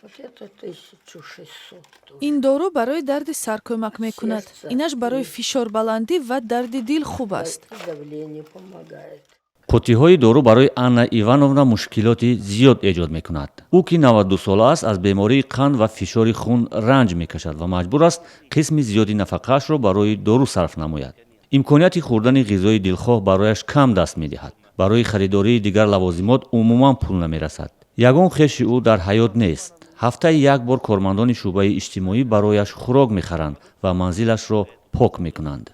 Вот это 1600 тоже. Ин дору барои дарди сар кӯмак мекунад. Инаш барои фишорбаландӣ ва дарди дил хуб аст. Давление помогает. Қуттиҳои дору барои Анна Ивановна мушкилоти зиёд эҷод мекунад. Ӯ, ки 92 сола аст, аз бемории қанд ва фишори хун ранҷ мекашад ва маҷбур аст қисми зиёди нафақаашро барои дору сарф намояд. Имконияти хӯрдани ғизои дилхоҳ барояш кам даст медиҳад. Барои харидории дигар лавозимот умуман пул намерасад. Ягон хеши ӯ дар ҳаёт нест. Ҳафтаи як бор кормандони шӯъбаи иҷтимоӣ барояш хӯрок мехаранд ва манзилашро пок мекунанд.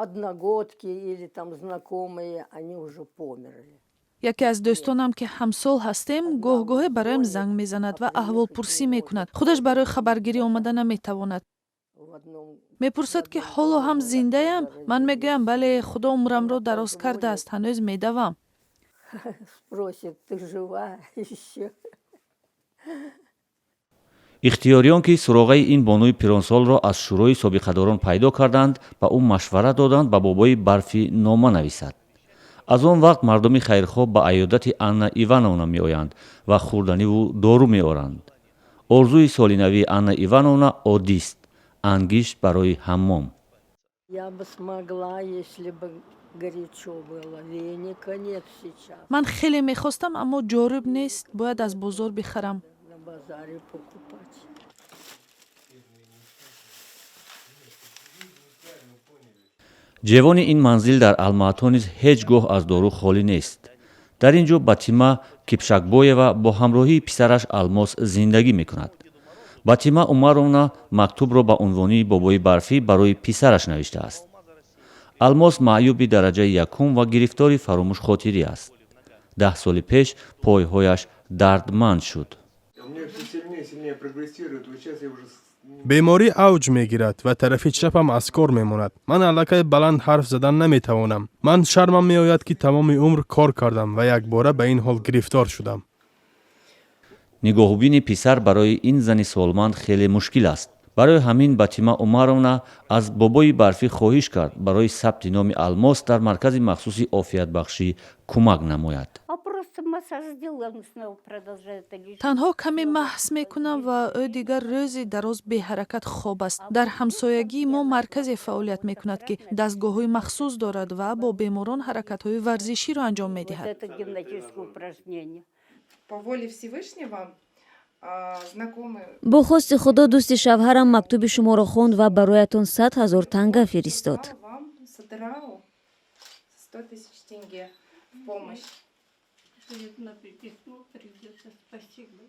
Одногодки или там знакомые, они уже померли. Яке аз дӯстонам, ки ҳамсол ҳастем, гоҳ-гоҳе бароям занг мезанад ва аҳволпурсӣ мекунад. Худаш барои хабаргирӣ омада наметавонад. В одном Мепурсад, ки ҳоло ҳам зиндаям. Ман мегӯям: бале, Худо умрамро дароз кардааст, ҳанӯз медавам. Спросит: ты жива еще? Ихтиёриён, ки суроғаи ин бонуи пиронсолро аз шӯрои собиқадорон пайдо карданд, ба ӯ машварат доданд ба Бобои Барфӣ нома нависад. Аз он вақт мардуми хайрхоҳ ба аёдати Анна Ивановна меоянд ва хӯрданиву дору меоранд. Орзуи соли навии Анна Ивановна оддист: ангишт барои ҳаммом. Я бы смогла, если бы горячо было. Веника нет сейчас. Ман хеле мехостам, аммо ҷоруб нест, бояд аз бозор бихарам. На базаре покупать. Ҷевони ин манзил дар Алмаато низ ҳеҷ гоҳ аз дору холӣ нест. Дар ин ҷо Батима Кипшакбоева бо ҳамроҳии писараш Алмос зиндагӣ мекунад. Батима Умаровна мактубро ба унвони Бобои Барфӣ барои писараш навиштааст. Алмос маъюби дараҷаи якум ва гирифтори фаромӯшхотирӣ аст. 10 соли пеш пойҳояш дардманд шуд. У меня все сильнее и сильнее прогрессирует. Вот сейчас я уже Беморӣ авҷ мегирад ва тарафи чапам аз кор мемонад. Ман аллакай баланд ҳарф задан наметавонам. Ман шармам меояд, ки тамоми умр кор кардам ва якбора ба ин ҳол гирифтор шудам. Нигоҳубини писар барои ин зани солманд хеле мушкил аст. Барои ҳамин Батима Умаровна аз Бобои Барфӣ хоҳиш кард, барои сабти номи Алмос дар маркази махсуси офиятбахшӣ кӯмак намояд. А просто массаж сделала, он снова продолжает лежать. Танҳо каме масҳ мекунам ва ӯ дигар рӯзи дароз беҳаракат хоб аст. Дар ҳамсоягии мо марказе фаъолият мекунад, ки дастгоҳҳои махсус дорад ва бо беморон ҳаракатҳои варзиширо анҷом Вот медиҳад. это гимнастическое упражнение. По воле Всевышнего, знакомые Бо хости Худо, дӯсти шавҳарам мактуби шуморо хонд ва бароятон 100 000 танга фиристод. Вам с Атырау 100 000 тенге в помощь. Письмо придется, спасибо.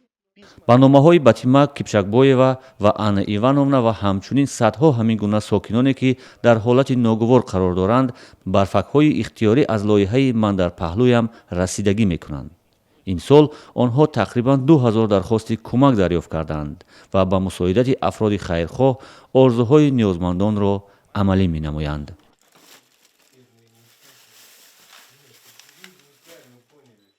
Ба номаҳои Батима Кипшакбоева ва Анна Ивановна ва ҳамчунин садҳо ҳамин гуна сокиноне, ки дар ҳолати ногувор қарор доранд, барфакҳои ихтиёрӣ аз лоиҳаи «Ман дар паҳлӯям» расидагӣ мекунанд. Имсол онҳо тақрибан 2000 дархости кӯмак дарёфт карданд ва ба мусоидати афроди хайрхоҳ орзуҳои ниёзмандонро амалӣ менамоянд.